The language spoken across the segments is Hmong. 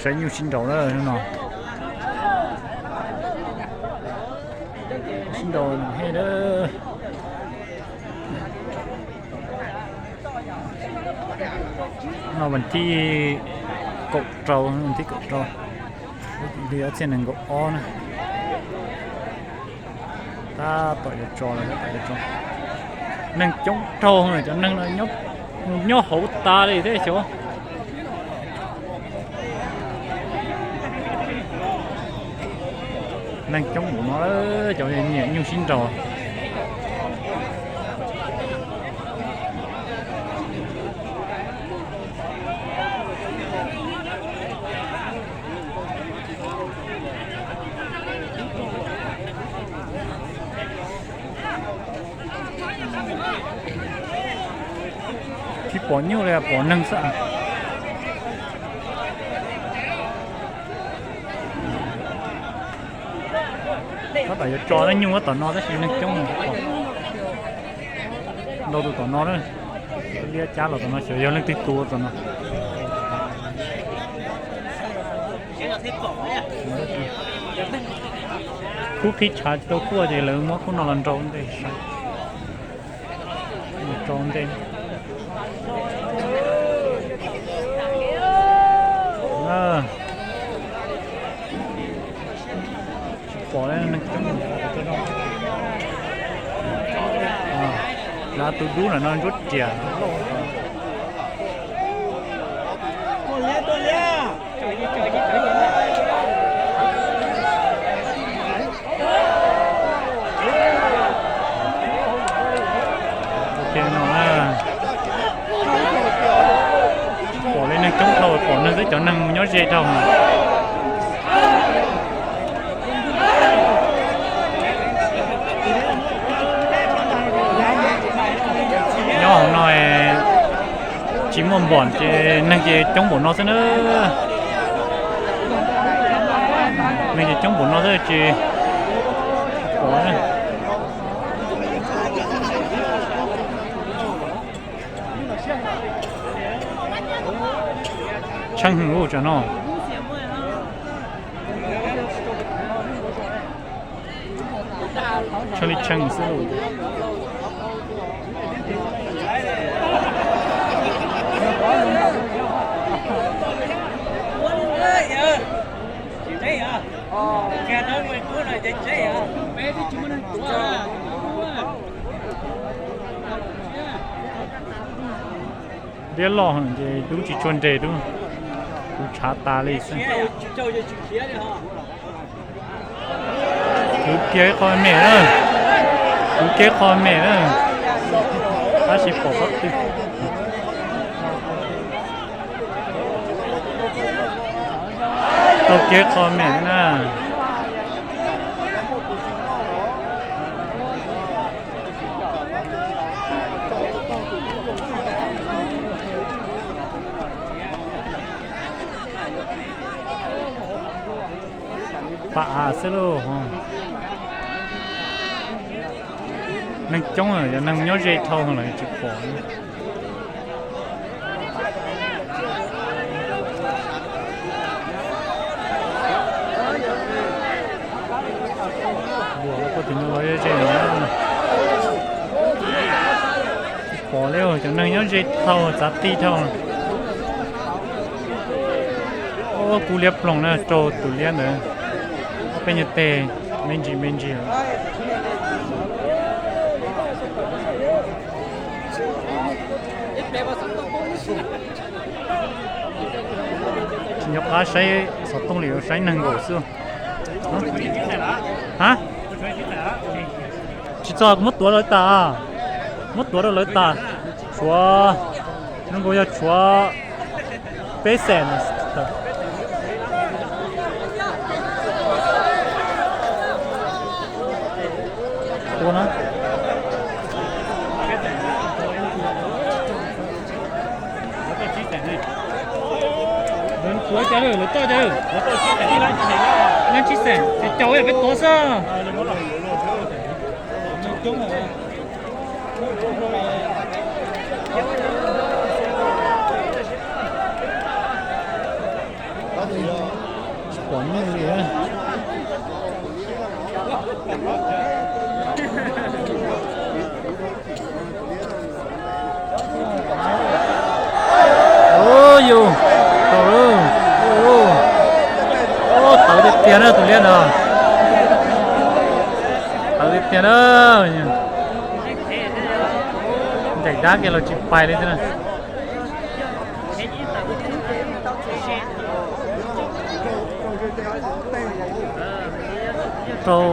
Saib nyuj sib nraus na no. Sib nraus he na. No vas thib kaum rau, vas thib kaum rau, li ob txhiab nees nkaum ob na. Tab tom yuav tso lawm, tab tom yuav tso. Neeg coob dhau, cov neeg no nyob hauv tas li thiab xyov. Neeg coob npaum no, cov nyiam nyuj sib nraus. Tsis pom nyuj li, pom neeg xwb. Tab tom yuav tso lawm, nyuj tab tom no tab sis neeg coob, ntau tus tom no na. Liab cab los tom no xyov yog leej twg tua tom no. Khub qhib tshav tsis tau tuaj ces lawv muab khub no los nrau ntej saib. Rau ntej. Tsis pom neeg coob. Lav tus dub ntawm no ntsuab riam. Pom li neeg coob dhau, pom neeg twb cov neeg mus nyob ze dhau. Nyob hauv no tsis muaj npom ces neeg ces coob npaum no xwb na. Neeg ces coob npaum no xwb tsis pom. Tsheej heev ub tsam no. Tsheej li tsheej xwb lauj. Liab loj ces dub tsis tshua nres dub, kuv tshav tas li xwb. Kuv kiag qho me na, kuv kiag qho me na, tab sis pom qhov twg. Tau kiag qho me na. Pam av xwb lauj. Neeg coob, yog neeg nyob ze dhau lawm tsis pom. Pom li cov neeg nyob ze dhau txav ti dhau. Ua kub liab ploog na, rau tus liab ntawd ob peb nyuag teg me ntsis me ntsis. Tsis nco qab saib xov tooj li, yuav saib neeg nkaum xwb. Ha, tsis txog, kuv muab tuav lawv tas, muab tuav rau lawv tas. Tshuav, zoo nkaus yog tshuav peb xees. Tua na. Tuav cas lawm, lawv toj cas lawm? Leej tsib xees, ces caum peb tuav xwb. Tsis pom nyuj li. Yus, tau lawm. Tawv tiag tiag na tus liab no. Tawv tiag tiag na. Ncaim dab kiag los tsis pais li thiab na. Rau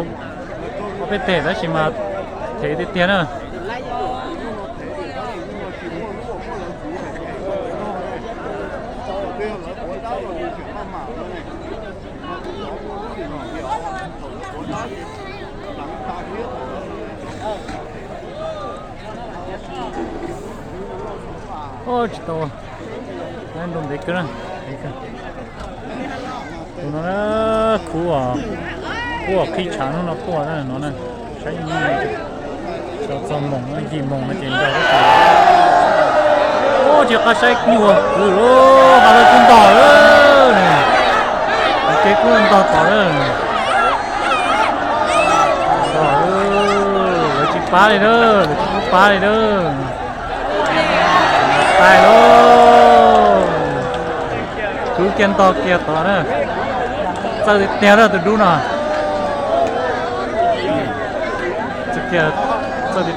ob peb teg tab sis mas thev tiag tiag na. Tsis tau, nrau ntev kawg na. Tus no na, khub, khub qhib tshav hnub no tuaj na no na, saib, txog moos yim moos no ces nrau. Tsis qab saib nyuj kwv, qab lawv kuj ntog lawm, ces kuj ntog tom lawm. Lawv tsis pab li lawm, lawv tsis pub pab li lawm. Tais lauj, kwv kiag ntog kiag tod na. Txawj tiag tiag na tus dub no. Txawj tiag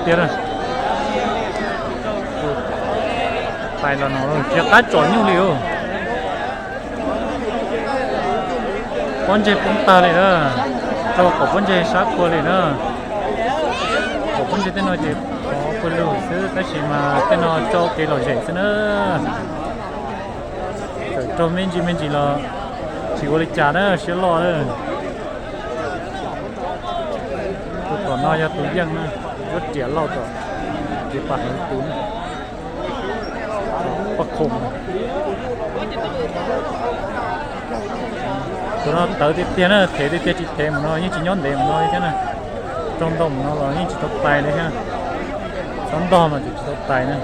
tiag na. Tais los no tsis qab tsom nyuj li. Pob ntseg poob tag li na, rau qaum pob ntseg sab qhua li na. Qaum pob ntseg tej no ces qhov pw lug xwb tab sis mas tej no tso kev lom zem xwb na. Txawm raug me ntsis me ntsis los tsis ua li cas na, siab loj na. Tus tom no yog tus yeej na, tus cuab riam lauj tom kev pam hauv tus na. Poj khoom. Tus no tawv tiag tiag na, thev tiag tiag, tsis thev mus no yeej tsis nyob ntev mus no li thiab na. Raug ntog mus no los yeej tsis tau tais li thiab. Txhob ntog mas tsis tau tais na.